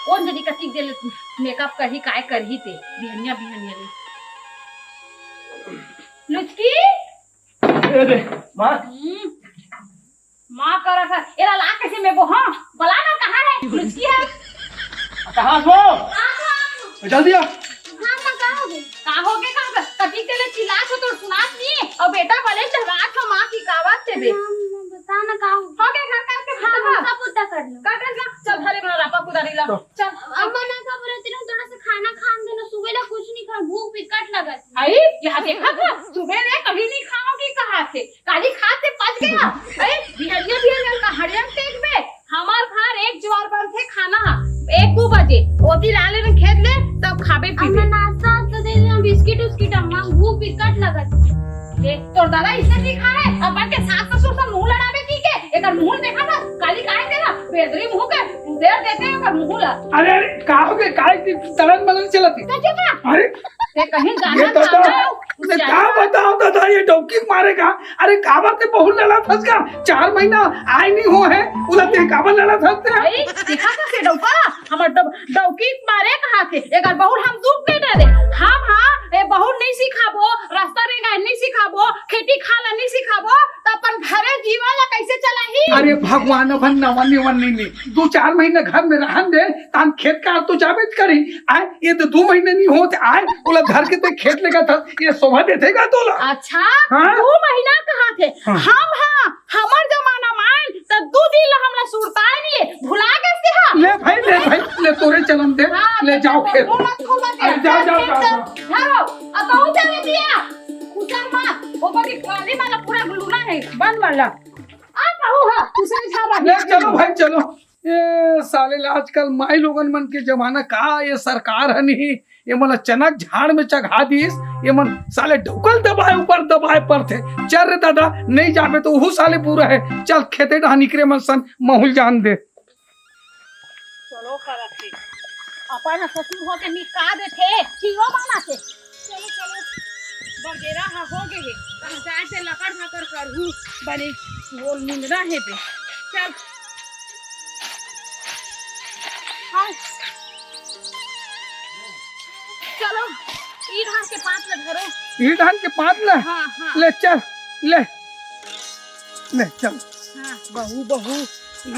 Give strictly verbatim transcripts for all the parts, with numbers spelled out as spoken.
कोन जनी कतिक देर ले मेकअप करही, काय करही ते, बिहनिया, बिहनिया ले। लुचकी? ए रे, माँ। हम्म। माँ करत हे, एला ला कैसे में बो, हाँ? बला ना, कहाँ हे? लुचकी हे? कहाँ हो? आ, आ, आ। जल्दी आ। हाँ, माँ, का हो गे? का हो गे, का हो गे? कतिक देर ले चिल्लात हो, तोर सुनात नहीं हे? अउ बेटा भले डहरात हो, माँ की कावत ते बे। माँ, माँ, बता ना का हो गे? हो गे, घर का के हाँ, बता। हाँ, सब बुता कर लो। कर, कर, कर। चल, भले मोला रापा कुदारी ला। चल। अम्मा ना का बोलत रहे, थोड़ा सा खाना खान देना, सुबह ले कुछ नहीं खा, भूख बिकट लगत हे। अरे, यहाँ देखा था, सुबह ले कभी नहीं खाओगी कहा थे। काली खात से पच गया। अरे, बिहनिया, बिहनिया का हरियम टेक बे। हमार घर एक जुआर बनथे खाना, एक दू बजे। ओती ला ले खेत ले, तब खाबे पीबे। अम्मा, नाश्ता वास्ता दे देना, बिस्किट उस्किट, अम्मा, भूख बिकट लगत हे। ए, तोर दादा इसने सिखाए, अपन के सास ससुर से मुंह लड़ावे की के, एकर मुंह देखा था, काली काहे तेरा, बेदरी मुंह के, उधेड़ देते हैं एकर मुंह ला। अरे, अरे, का हो गे, काय की तलन मलन चलत हे? तो चुप रह। अरे, ते कहीं ये जाना दादा, था ना, मैं का बताओ दादा, ये डौकी मारेगा। अरे, काबर ते बहुत लड़त हस का? चार महीना आय नहीं हो हे, उला ते काबर लड़त हस ते? भाई, देखा था से डौका, हमर डौ-, डौकी मारे कहा थे, एकर बहुत हम दुख दे डरे। हम हाँ, ए बहुत नहीं सिखाबो, रास्ता रेंगा नहीं सिखाबो, खेती खाला नहीं सिखाबो, त अपन घरे जीवन ला कैसे चलाही? अरे भगवान, अब नवा निवन नहीं, नहीं। दू चार महीना घर में रहन दे, तान खेत का तो जाबेच करी। आय, ये तो दू महीने नहीं होत, आय, ओला धर के ते खेत लेगा था, ये शोभा देथे का तोला? अच्छा, हाँ? दू महीना कहा थे? हाँ। हम हाँ, हमर जमाना में त दू दिन ला हमला सुरताए नहीं, भुला गए से हाँ? ले भाई, ले भाई, ले तोरे चलन दे, हाँ, ले तो जाओ खेत। बोला, बोला, अरे, जाओ, जाओ, खेत जाओ, जाओ। धरो, अब बहुत जाने दिया। कुचल मत, वो बड़ी काली वाला पूरा गुलूना है, बंद वाला। आ, कहू हा, कुचल झाड़ा ले, है। चलो भाई, चलो। ये साले ला आजकल माई लोगन मन के जमाना का, ये सरकार ह नहीं, ये मन ला चनक झाड़ में चघा दिस, ये मन साले ढुकल दबाए ऊपर दबाए परथे। चल रे दादा, नहीं जाबे तो उहू साले बुरा है। चल खेते डहा निकरे मन सन, महूल जान दे। चलो करत हे, अपन ससुर हो के निका देथे, खीरो बनाथे। चलो, चलो, बगेरा हा हो गे हे, कहाँ जाए ते लकड़ भाकर करहू, बने वो निंदना हे बे। चल। हाँ। चलो, ई धान के पात ला धरो। ई धान के पात ला? हाँ, हाँ। ले चल, ले। ले चल। हाँ, बहू, बहू,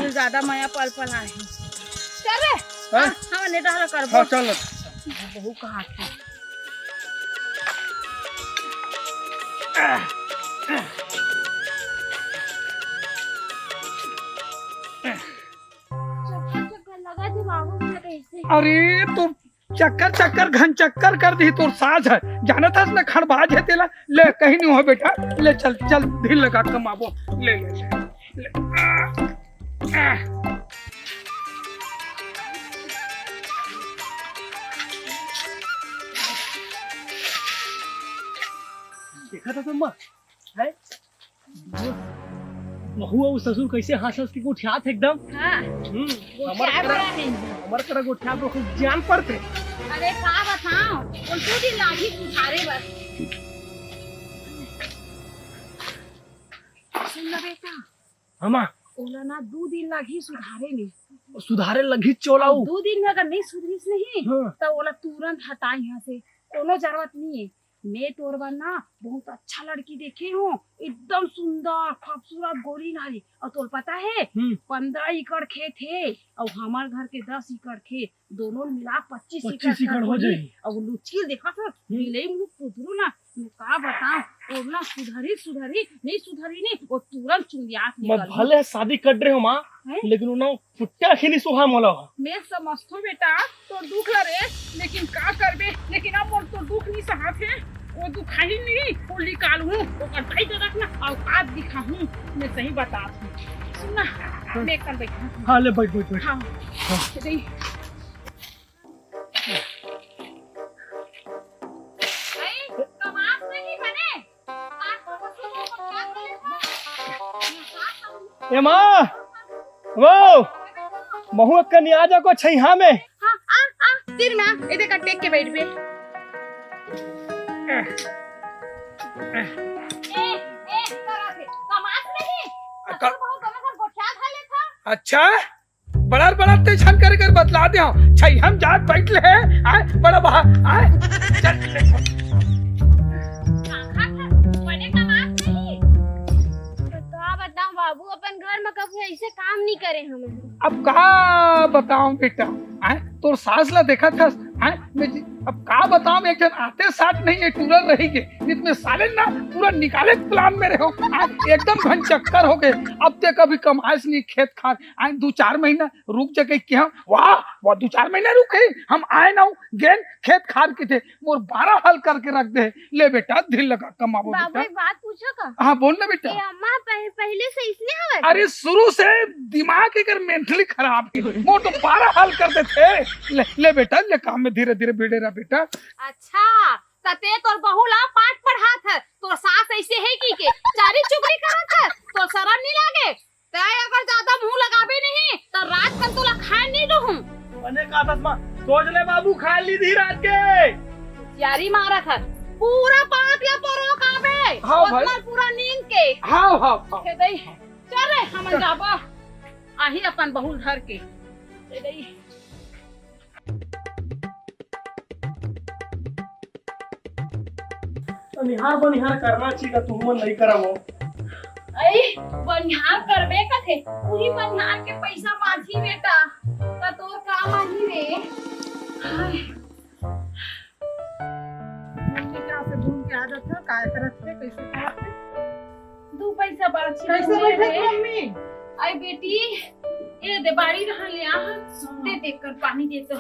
ये ज्यादा मया पल पल आए हैं। चल रे। हाँ? हाँ, हमन ने डहर करबो। हाँ, चल। बहू कहाँ थे? चक्कर, चक्कर लगा थे बाबू, मैं कैसे? अरे, तो चक्कर चक्कर घन चक्कर कर दी तोर सास ह। जानत हस न खड़बाज हे तेला। ले, कहीं नहीं हो बेटा, ले चल, चल, धीर लगा कमाबो। ले, ले, ले, ले। आ, आ। देखा था अम्मा, है? बहू अउ ससुर कैसे हंस हंस के गोठियात हे एकदम। हाँ। हम्म, हमर गोठियाए करा, वाला हे। हमर करा गोठियात बर खूब जान पड़थे। अरे का बताओ, वो दू दिन लागही सुधारे बर। सुन ना बेटा। हाँ माँ। ओला ना दू दिन लागही सुधारे में। सुधारे लगही चोला उ। दू दिन में अगर नहीं सुधरिस नहीं, हाँ। त ओला तुरंत हटा यहाँ से, कोनो जरूरत नहीं है। मैं तोर बर ना बहुत अच्छा लड़की देखे हूँ, एकदम सुंदर, खूबसूरत, गोरी नारी। अउ तोर पता है, हम्म। पंद्रह एकड़ खेत है, अउ हमार घर के दस एकड़ खेत, दोनों मिला पच्चीस एकड़ पच्चीस एकड़ हो होही। जाही। अउ लुचकी देखा था, हम्म। मिले मुँह कुतरू ना, मैं का बताऊँ, ओर ना सुधरी, सुधरी, नहीं सुधरी नहीं, वो तुरंत चुंदियात मैं निकल गई। भले शादी कर रहे हो माँ, हैं? लेकिन वो ना फुट्टा खिली सुहा मोला। मैं समझथो बेटा, तोर दुख ला रे, लेकिन का करबे, लेकिन अब मोर तोर दुख नहीं सहात हे, वो दुखाही नहीं, वो निकालहूँ, वो कटाई दे रखना, औकात दिखाहूँ, मैं सही बतात हूँ। सुन ना, हाँ। मैं कर बैठा हूँ। हाँ, ले बैठ, बैठ, बैठ। हाँ। हाँ। दे। भाई, कमास नहीं बने। ए माँ, वो, महू अक्का नहीं आ जा को छैहा में। हाँ, आ, आ, तीर में आ, इधर का टेक के बैठ बे। ए, ए, तोरा के कमास नहीं। अक्का। बहुत बड़ा घर गोठिया खा लेता। अच्छा? बड़ा बड़ा ते झन करे कर बतला दे हो। छै हम जात बैठ ले, आय, बड़ा बहा, आय, चल। काका था, बने का बात नहीं। तो का बताऊं बाबू, अपन घर में कभी ऐसे काम नहीं करे हम। अब का बताऊं बेटा, आय, तोर सास ला देखा था, आय, मैं जी, अब का बताऊं, एक जन आते साथ नहीं, ये टूरा रही के, नित में साले ना पूरा निकाले प्लान में रहो, आय, एकदम घन चक्कर हो गए। अब ते कभी कमाइस नहीं खेत खार, आय, दो चार महीना रुक जगे कि हम, वाह, वाह, दो चार महीना रुके, हम आए ना, गेन खेत खार के थे, मोर बारह हाल करके रख दे। ले बेटा, धीर लगा, कमाबो बाबू, बेटा। एक बात पूछो का? हाँ, बोल ना बेटा। ए अम्मा पह-, पहले से इसने हवे? अरे, शुरू से दिमाग एकर मेंटली खराब है, मोर तो बारह हाल कर देथे। ले, ले बेटा, ले काम में धीरे धीरे भिड़े रह बेटा। अच्छा, त ते तोर बहू ला पाठ पढ़ात है, तोर सास ऐसे है कि के चारी चुगली करत है, तोर शरम नहीं लागे? तै अगर ज्यादा मुंह लगाबे नहीं, त रात कन तोला खाए नहीं दूं। बने का आदत मा सोच ले बाबू, खा ली दी रात के। यारी मारत हस, पूरा पाक ला परो खाबे। हाँ भाई। ओतना पूरा नींद के। हाँ, हाँ, हाँ। हे दई, चल रे, हमन जाबो। आही अपन बहू धर के। हे दई। बनिहार, बनिहार करना चाहिए, तुम मन नहीं करबो। अई, बनिहार करबे कथे, उही बनिहार के पैसा बांची बेटा, त तोर काम आही रे। हाय। मम्मी का से घूम के आ जात हो, काय करत थे, कैसे करत थे? दू पैसा बांची कैसे ले बैठे रे। मम्मी? आई बेटी, ए दे बाड़ी रहन ले आ, दे दे कर पानी दे तो।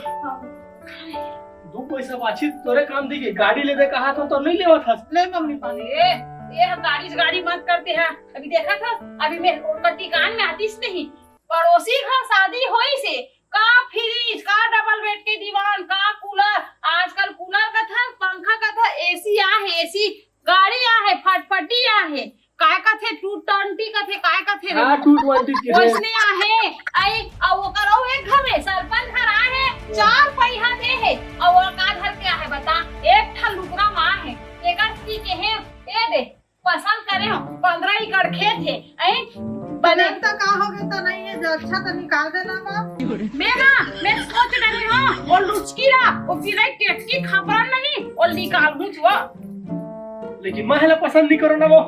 दू पैसा बांची तोरे काम दी के गाड़ी ले दे कहा था तो नहीं लेवा था। ले मम्मी पानी। ए, ए ह गाड़ी से गाड़ी मत करते हैं। अभी देखा था, अभी मैं ओकर टिकान में आतीस नहीं। पड़ोसी घर शादी होई से, का फ्रिज, का डबल बेड के दीवान, का कूलर, आजकल कूलर का था, पंखा का था, एसी आ है, एसी गाड़ी आ है, फटफटी आ है, काय कथे, टू ट्वेंटी कथे, काय कथे रे? हाँ, टू ट्वेंटी के है। वैसने आ है, आई, अउ ओकर अउ एक घर है, सरपंच घर आ है, चार पहिया दे है, अउ वो का घर के आ है, बता, एक ठन लुगरा मा है, एकर की के है, ए दे, पसंद करे हो, पंद्रह एकड़ खेत है, आई, बने। पसंद तो का हो गए तो नहीं है, जो अच्छा तो निकाल देना बा। मैं ना, मैं सोच रहे हो, वो लुचकी ला, वो फिर टेटकी खपरा नहीं, वो निकाल दूं वो। लेकिन मैं ला पसंद नहीं करो ना वो।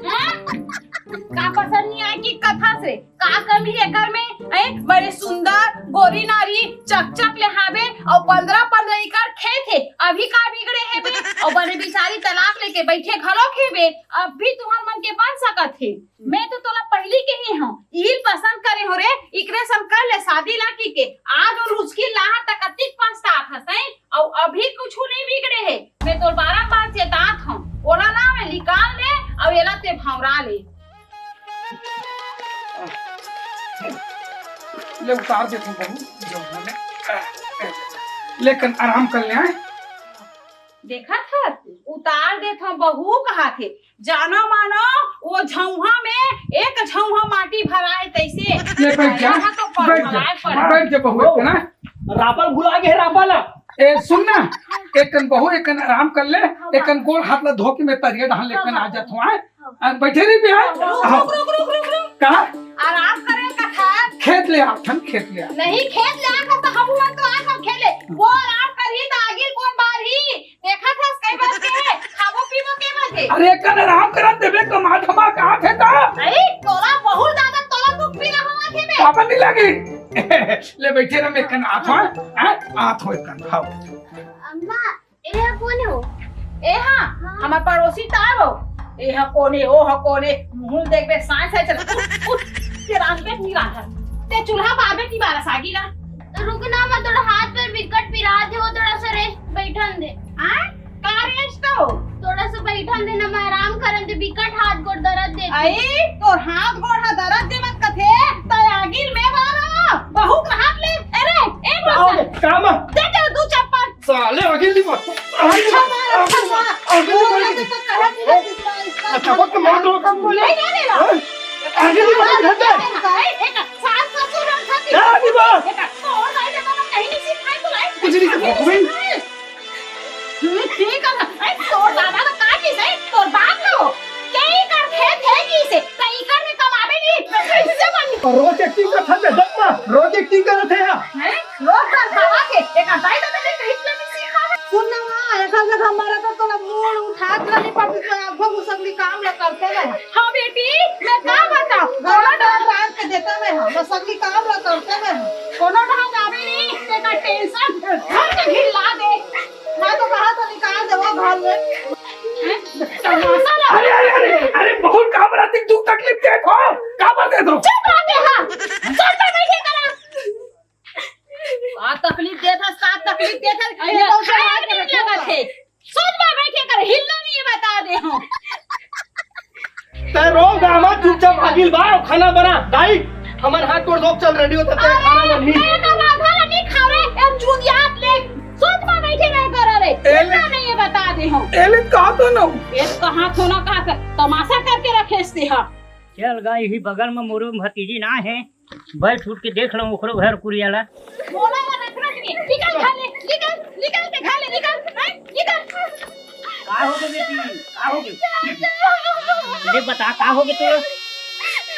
हैं? का पसंद नहीं आए कि कथा से? का कमी है घर में? हैं? बड़े सुंदर, गोरी नारी, चकचक ले हावे, और पंद्रह, पंद्रह एकड़ खेत है। अभी का बिगड़े है बे? और बने बिचारी तलाक लेके बैठे घलो खे बे, अब भी तुहर मन के बन सकत है। मैं तो तोला पहली के ही हूँ, इही पसंद करे हो रे, इकरे सन कर ले शादी लड़की के। आज वो लुचकी लाहा तक अतिक पछतात हस, हैं? अउ अभी कुछु नहीं बिगड़े हे। मैं तोर बारंबार चेतात हूँ, ओला ना मैं निकाल ले, अउ एला ते भंवरा ले। ले उतार देथों बहू, लेकिन आराम कर ले, हैं? देखत हस, उतार देथों बहू कहाथे, जानो मानो, वो झौहा में एक झौहा माटी भराए तैसे। ले बैठ जा, यहाँ तो बैठ जा, पढ़ाए पढ़। बैठ जा बहू, एक ना। रापल भुला गे, रापल। ए, सुन ना, एकन बहू, एकन आराम कर ले, एकन गोड़ हाथ ला धो के मैं तरिया डहान लेकन आ जात हूँ, आय? आ, बैठे रही बे, आय? रुक, रुक, रुक, रुक, रुक, रुक। कहा? आराम करे का था। खेत ले आ, ठन खेत ले आ। नहीं, खेत ले आ, तो हम मन तो आ, हम खेले। वो आराम करही, तो आगे कौन बारही? देखत हस कई बात के हे, खाबो पीबो के बात हे। अरे, एकन आराम करन देबे, कमा धमा कहाँ थे ता? अरे, तोला बहुत ज्यादा तोला दुख पीला होवत हे बे। पापा नहीं लगी। ले बैठे रह, मैं कन आत हों, हैं? आत हों कन, हाँ। अम्मा, ए हा कोन हो? ए हा, हाँ। हमार पड़ोसी तार हो। ए हा कोने, ओ हा कोने, मुंह देखबे, साँय साँय चल, उठ, उठ, ते रांधबे नहीं रांधत। ते चूल्हा बारबे की बारस आगी ला। तो रुक ना, मैं थोड़ा हाथ पैर विकट पिरा दे, वो थोड़ा सा रेस्ट बैठन दे। हाँ? का रेस्ट हो? थोड़ा सा बैठन दे ना, मैं आराम करन दे, विकट हाथ गोड़ दर्द देथे। आई, तोर हाथ गोड़ हा दर्द देवत कथे, त आगिल में बारो। बहुत हाथ ले, अरे, एक बार आओ, से। काम। दे दे दू चप्पल। साले आगिल नहीं मार। अच्छा मार, अच्छा मार। आगिल नहीं मार। तो कहा कि इसका, इसका अच्छा, वक्त मार दो। बोले ही ना ले ला। हाँ? आगिल नहीं मार, घर पे। ए, ए, सास ससुर हम खाती। क्या नहीं मार? बेटा, तो और भाई जब हम कहीं नहीं सिखाए तो भाई कुछ नहीं सिखाए। हम्म, ठीक है ना? ए, तोर दादा तो का चीज है? तोर बाप तो कई कर खेत है की से, कई कर में कमावे नहीं, कैसे बनी? रोज एक चीज का था, रोज एक्टिंग करत हे हा। हैं? रोज कर खावा के, एक दाई तो मैंने कहीं से भी सीखा है। सुन ना माँ, एक जगह हमारा तो तोला मूड़ उठा के नहीं पड़ती, तो अब वो सगली काम ला करते रहे। हाँ बेटी, मैं का बताऊँ? गाना डाल डाल के देता मैं, हाँ, मैं सगली काम ला करते मैं, हाँ। कोनो ढंग आवे नहीं, तेरा टेंशन घर के भी ला दे। मैं तो कहा था निकाल दे वो घर में। हैं? तमाशा लगा। अरे, अरे, अरे, अरे, बहुत काम रहती, दुख तकलीफ देत हो, काबर देत हो? चुप रह के, हाँ। सोच में बैठे करा। का तकलीफ देत हस, का तकलीफ देत हस? अरे, ये तो खाए के नहीं लगत है। सोच में बैठे कर, हिलनो नहीं है, बता दे हूँ। तै रो गामा, चुपचाप आगिल बा, खाना बना। दाई, हमन हाथ गोड़ धोक चल, रेडी होत हे, अरे, खाना बनही। मैं तो माथा ला नहीं खा रहे, ए चुदियात ले। सोच में बैठे रहे कर रे। एले। हिलनो नहीं है, बता दे हूँ। एले कहा तो ना। ए कहा तो ना, कहा तो तमाशा करके रखे से हा। चल गा, यही बगल में मोरो भतीजी ना है, बैठ उठ के देख लो ओकरो घर कुरिया ला। बोला या रख रख नहीं, निकल घर ले, निकल, निकल के घर ले, निकल, हैं, निकल। का हो गए बेटी, का हो गए? अरे बता, का हो गए तो?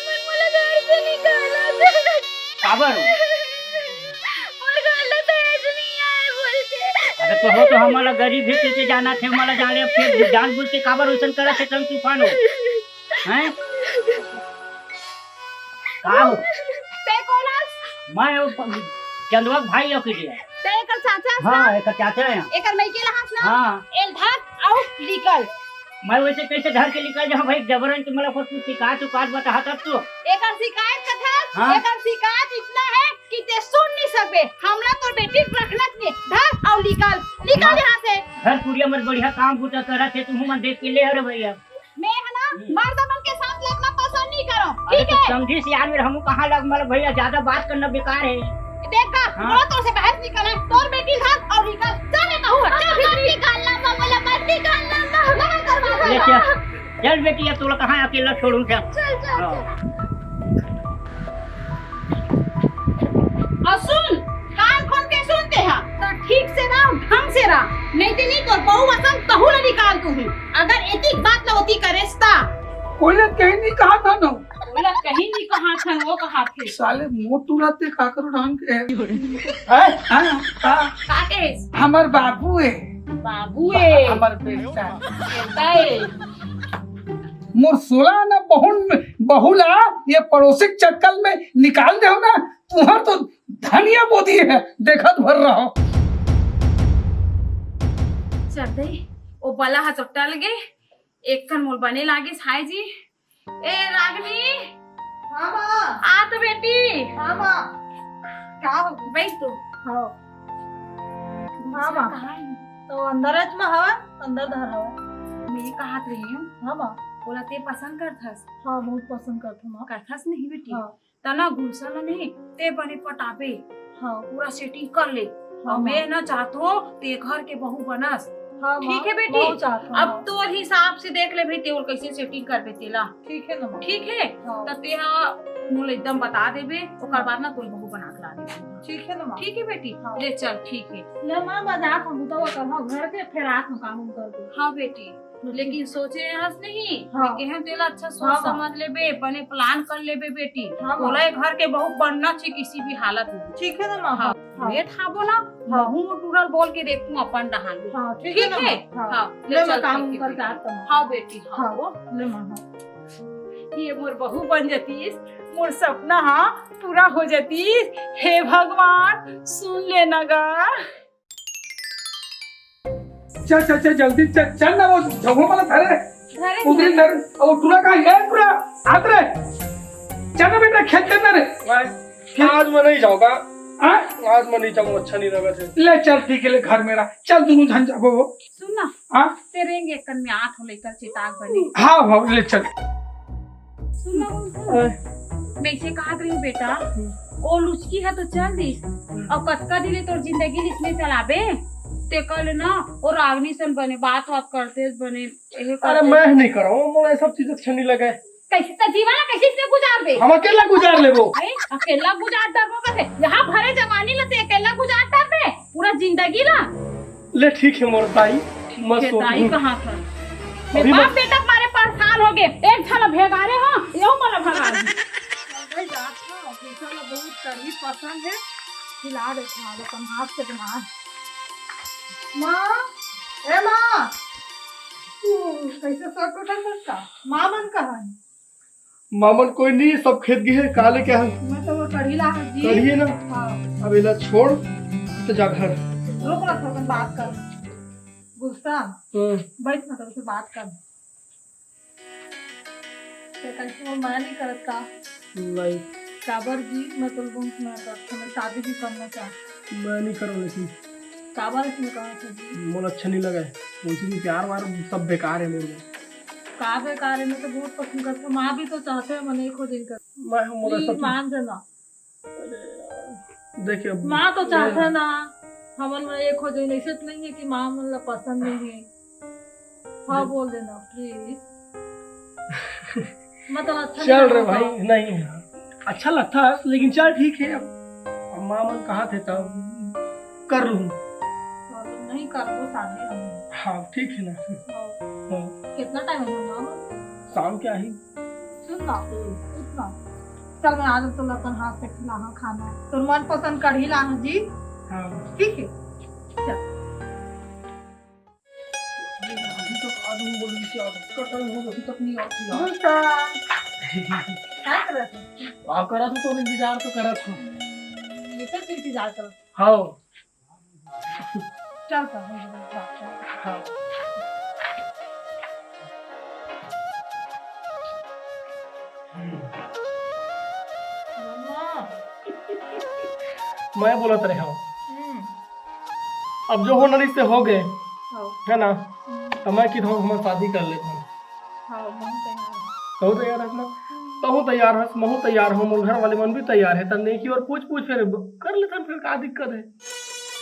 मन बोला घर से निकाला था। काबर हो? और घर ला तो ऐसे नहीं आए बोल के। अरे तो हो तो हमारा गरीब है, कैसे जाना थे हमारा जाने, अब फिर जानबूझ के काबर वैसन करा थे तुम तूफान हो? हैं? का हो? ते कौन हस? मैं वो प-, चंदवा के भाई हो के लिए। ते एकर चाचा हस हाँ, ना? एकर चाचा है। एकर मइके ला हस ना? हाँ। एल धर अउ निकल। मैं वैसे कैसे धर के निकल जाऊँ भाई, जबरन के मतलब कुछ शिकायत उकायत बता तब तो। एकर शिकायत कथा, हाँ। एकर शिकायत इतना है कि ते सुन नहीं सकबे। हमला तोर बेटी के रखना चाहिए। धर अउ निकल, निकल हाँ। यहाँ से। घर कुरिया मत बढ़िया काम बूता करत हे, तुहू मन देख के ले अरे भैया। मैं है ना, हम्म। मर्द मन के साथ लगना पसंद नहीं करो, अरे ठीक तो है? समझी सियान में हमू कहाँ लग, मतलब भैया ज्यादा बात करना बेकार है। देख का, हाँ। बोला तो से बाहर निकल है, तोर बेटी घर और निकल, चल मैं कहूँ, चल भीतरी। मत निकालना, बाबा, मत निकालना, बाबा। लगा कर बाहर। ले चल, चल बेटी, अब तोला कहाँ अकेला छोड़ूं क्या? चल, चल, हाँ। चल। और सुन, कान खोल के सुनते हैं, तो ठीक से रहो, ढंग से रहो, नहीं तो नहीं तोर बहू वसन कहू ना निकाल दूँ। अगर एतिक बात ला ओती करेस ता। कोई ला कहीं नहीं कहा था ना। कोई ला कहीं नहीं कहा था, वो कहा थे। साले मोटू रहते काकरो ढंग के। हैं? हाँ, हाँ। का कहेस? हमर बाबू है। बाबू है। हमर बेटा। बेटा है। मोर सोला ना बहुन, बहुला ये पड़ोसी के चक्कर में निकाल दे हो ना, तुम्हार तो धनिया बोदी है, देखत भर रहो। चल दे, ओ बला हा तो टल गे, एक कन मोल बने लागे साई जी। ए रागनी, हाँ माँ। आ तो बेटी। हाँ माँ। का हो गई? बैठ तो। हाँ। हाँ माँ। कहाँ है? तो अंदर है माँ, हवा अंदर धर हवा। मैं कहा रही हूँ। हाँ माँ। बोला ते पसंद करथस। हाँ बहुत पसंद करथस माँ। करथस नहीं बेटी। हाँ। तना गुलशन नहीं, ते बने पटाबे। हाँ। पूरा सेटिंग कर ले। हाँ, और मैं माँ। ना चाहत हूँ ते घर के बहू बनस। हाँ, ठीक माँ, है बेटी? बहुत चाहत हूँ, अब माँ। तोर हिसाब से देख ले भाई, ते और कैसे सेटिंग करबे तेला। ठीक है ना माँ? ठीक है? हाँ। त ते हा मोला एकदम बता देबे, ओकर हाँ। बाद ना तोर बहू बना के ला देबे। ठीक है ना माँ? ठीक है बेटी? हाँ। ले चल, ठीक है। ले माँ, बजा के हम तो वो करबो, घर के फेर आत हम काम उम कर दे। हाँ बेटी। लेकिन सोचे हस नहीं, हाँ। मैं कहे तेला अच्छा सोच हाँ, हाँ। समझ लेबे, बने प्लान कर लेबे बेटी। हाँ, हाँ। तोला ये घर के बहू बनना चाहिए किसी भी हालत में। ठीक है ना माँ? हाँ। हाँ। मैं ठाबो ना, हाँ। महू टूरल बोल के देखूं अपन डहान में। हाँ, ठीक है ठीक ना है? माँ? हाँ। हाँ, ले ले मैं चल, काम ठीक है, करके ठीक है। आता हूँ। हाँ बेटी, हाँ, हाँ। वो। ले माँ, हाँ। ये मोर बहू बन जातीस, मोर सपना हाँ पूरा हो जातीस। हे भगवान, सुन लेना गा। चल, चल, चल, जल्दी चल, चल ना, वो झगो वाला धरे। धरे, उधर धरे। धरे। वो टूरा कहाँ है? टूरा, हाथ रे। चल ना बेटा, खेत चल ना रे। भाई, फिर? आज मैं नहीं जाऊंगा। हाँ? आज मैं नहीं जाऊंगा, अच्छा नहीं लगा थे। ले चल, ठीक है, ले घर मेरा। चल, दोनों झन जाबो वो। सुन ना, हाँ? तेरे एक कन में आठ हो लेकर चिताक बने। हाँ, हाँ, ले चल। सुन ना, बोल, सुन। हाँ। मैं इसे कहा रही हूँ बेटा, हम्म। ओ लुचकी है तो चल दी। हम्म। और कतका दिन तोर जिंदगी इसमें चलाबे? ते कल ना, और रागनी सन बने, बात बात करते बने। यही अरे करते। मैं नहीं कराऊँ, मोला ये सब चीज अच्छा नहीं लगे। कैसे तो जीवन है, कैसे इसमें गुजार दे? हम अकेला गुजार लेबो। ए, अकेला गुजार डरबो कैसे? यहाँ भरे जवानी ला ते अकेला गुजार डरबे, पूरा जिंदगी ला। ले ठीक है मोर दाई, ठीक मत है, सोच दाई तू। कहाँ था? अभी मैं बाप मत बेटा के मारे परेशान हो गए, एक झन भेगारे हो, यो मन भगा दे। भाई जात हो, भीतर ला बहुत करीब पसंद हे, खिला देथंव अपन हाथ से बना। माँ, ए माँ, तू कैसे सर को कर सकता? माँ मन कहाँ है? माँ मन कोई नहीं, सब खेत गे हे। का लेके आए? मैं तो वो कढ़ी ला जी। कढ़ी है ना? हाँ। अब एला छोड़, तो जा घर। रुक ना, थोड़ा बात कर। गुलशन, हाँ। बैठ ना, तो बात कर। ते कइसे हो, मया नहीं करत का? नहीं। काबर जी, मैं तो बोलूँ कि मैं करत हूँ, मैं शादी भी करना चाहती। मैं नहीं करूँ लेकिन। काबर इसमें कहा था जी? मोला अच्छा नहीं लगा है। उनसे भी प्यार वार सब बेकार है मोर में। का बेकार है? मैं तो बहुत पसंद करती हूँ। माँ भी तो चाहते हैं, मन एक हो जाए कर। मैं मोला प्लीज सब मान जाना। अरे यार, देखिए, अब माँ तो चाहत मैं हे ना, हमन मन एक हो जाइन। ऐसे तो नहीं है कि माँ मन ला पसंद नहीं है। हाँ, देख। बोल देना प्लीज। मतलब अच्छा नहीं चल रे लगता भाई, था। नहीं यार, अच्छा लगता है, लेकिन चल ठीक है। अब, अब माँ मन कहा थे तब कर लूँ। हाँ, तो नहीं कर दो शादी हम। हाँ, ठीक है ना। हाँ। हाँ। कितना टाइम है माँ मन? शाम के आही। सुन ना, हम्म। उठ ना। चल, मैं आज तोला अपन हाथ से खिलाहा खाना। तोर मनपसंद कढ़ी लाहा जी। हाँ। ठीक है? चल। अभी तो आज हम बोल रही थी, आज का टाइम हो, अभी तक नहीं आती यार। गुलशन। क्या कर रहा था? आप करा था तो इंतजार तो करा था। ये तो फिर इंतजार करो। हाँ। चल, चल, हम लोग बात करते हैं। हाँ। मम्मा। मैं बोलत रहे हूँ। हम्म। अब जो होना रहिस ते हो गए, हाँ। है ना? हम्म। तो मैं किधर हमार शादी कर लेता हूँ। हाँ, महूँ तैयार हूँ। तहूँ तैयार हस ना? हम्म। तहूँ तैयार हस, महूँ तैयार हूँ, मोर घर वाले मन भी तैयार है। तब नेकी और पूछ पूछ फिर कर लेथन, फिर का दिक्कत है?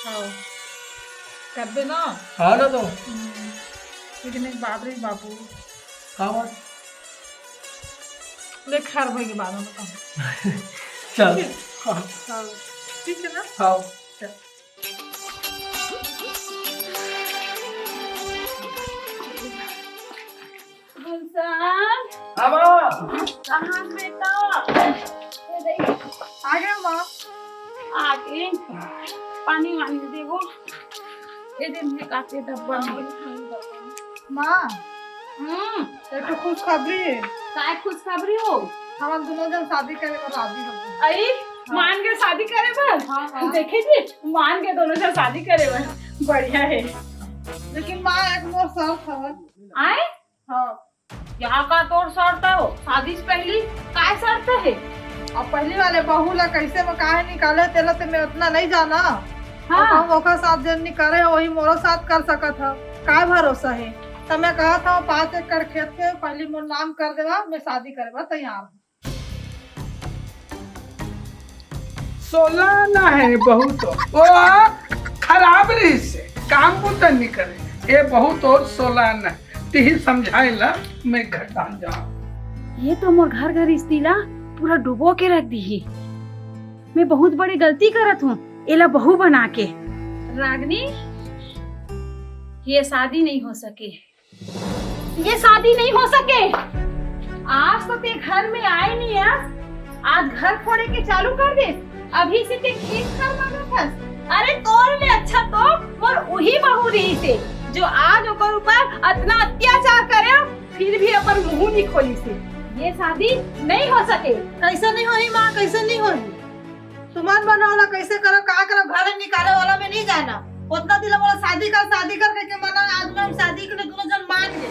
हाँ। कर दे ना। हाँ ना तो। हम्म। लेकिन एक बात रही बाबू। का बात? देख, खैर होई के बाद में बताऊँ। चल। ठीक है? हाँ। हाँ। ठीक है ना? हाँ। चल। गुलशन। हाँ, माँ। कहाँ बेटा? ये देख। आ गया, माँ। आ गए। पानी वानी देबो। ये दिन में काफी डब्बा में। माँ। हम्म। एक ठो खुशखबरी है। काय खुशखबरी हो? हमन दोनों जन शादी करे बर राजी हो गए। अई, हाँ। मान के शादी करे बर? हाँ, हाँ। देखे जी, मान के दोनों जन शादी करे बर। बढ़िया है। लेकिन माँ, एक मोर शर्त हवय। आय? हाँ। यहाँ का तोर शर्त हो? शादी से पहली काय शर्त है? अब पहली वाले बहू ला कैसे में काहे निकाले, तेला ते मैं उतना नहीं जाना। हाँ। अब हम ओकर साथ जन नहीं करे, वही मोरो साथ कर सकत ह। काय भरोसा है? त मैं कहा था, पाँच एकड़ खेत के पहली मोर नाम कर देवा, मैं शादी करे बर तैयार हूँ। सोलाना है बहुत, वो खराब रही से काम बुता नहीं करे। ये बहुत और सोलाना है, तिही समझाए ला मैं घर जान जाऊँ। ये तो मोर घर गृहस्थी ला पूरा डुबो के रख दी ही। मैं बहुत बड़ी गलती करत हूँ एला बहू बना के। रागनी, ये शादी नहीं हो सके। ये शादी नहीं हो सके। आज तो ते घर में आए नहीं है, आज घर फोड़े के चालू कर दे। अभी से ते खेत खार मांगत हस। अरे तोर ले अच्छा तो मोर उही बहू रही से, जो आज ओकर ऊपर अतना अत्याचार करे, फिर भी अपन मुंह नहीं खोली से। ये शादी नहीं हो सके। कैसे नहीं होही माँ, कैसे नहीं होही? तुमन मन ओला कैसे करो, का करो, घर निकाले वाला में नहीं जाना। उतना दिन मोला शादी कर, शादी कर कह के मना, आज मैं हम शादी के लिए दोनों जन मान गए।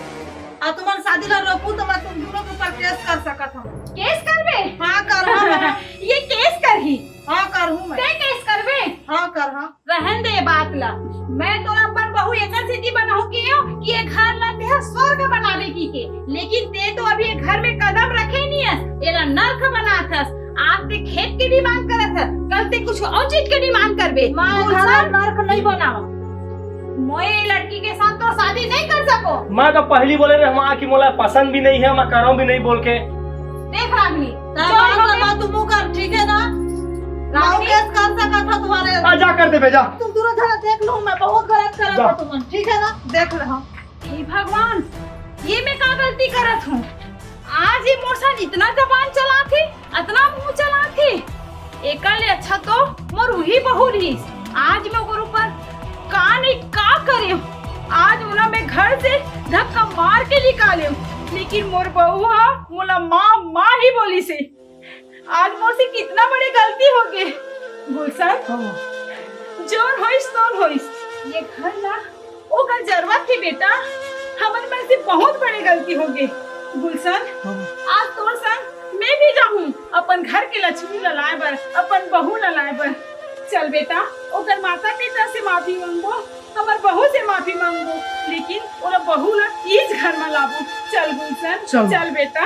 और तुम्हारे शादी ला रोकू तो मैं तुम दोनों के ऊपर केस कर सकत हूँ। केस करबे? हाँ, करहूँ मैं। ये केस करही? हाँ, करहूँ मैं। ते केस करबे? हाँ, करहूँ। रहन दे ये बात ला। मैं तोला अपन बहू एकर सेती बनाहूँ के हो कि ये घर ला तेहा स्वर्ग बनावे की के, लेकिन ते तो अभी ये घर में कदम रखे नहीं हस, एला नर्क बनात हस। आज ते खेत के डिमांड करत हस, कल ते कुछ और चीज के डिमांड करबे। मैं बोल घर सर। नर्क नहीं बनावा। मैं ये लड़की के साथ तो शादी नहीं कर सको। मैं तो पहली बोले रहे हूँ कि मोला पसंद भी नहीं है, मैं करहूँ भी नहीं बोल के। देख रागनी, तारा जो बात हम लगा तू मुंह कर, ठीक है ना? रागनी। केस कर सकत हो तुम्हारे। आ, जा कर दे बे, जा। तुम दोनों जन देख लो, मैं बहुत गलत करत जा। हूँ तुमन, ठीक है ना? देख ले हम। हे भगवान, ये मैं का गलती करत हूँ? आज ये मोर साथ इतना जबान चलाथे, अतना मुंह चलाथे। एकर ले अच्छा तू ही बहू रहिस, आज मैं ओकर ऊपर का नहीं का करे। आज ओला मैं घर से धक्का मार के निकाले, लेकिन मोर बहू हा मोला माँ माँ ही बोलिस हे। आज मोर से कितना बड़े गलती हो गे। गुलशन, जोन होइस तोन होइस, ये घर ला ओकर जरूरत थी बेटा। हमर मन से बहुत बड़े गलती हो गे। गुलशन, आज तोर संग मैं भी जाहूँ अपन घर के लक्ष्मी ला लाए बर, अपन बहू ला लाए बर। चल बेटा, ओकर माता पिता से माफी मांगबो, हमर बहू से माफी मांगबो, लेकिन ओला बहू ला इस घर में लाबो। चल गुलशन, चल। चल बेटा।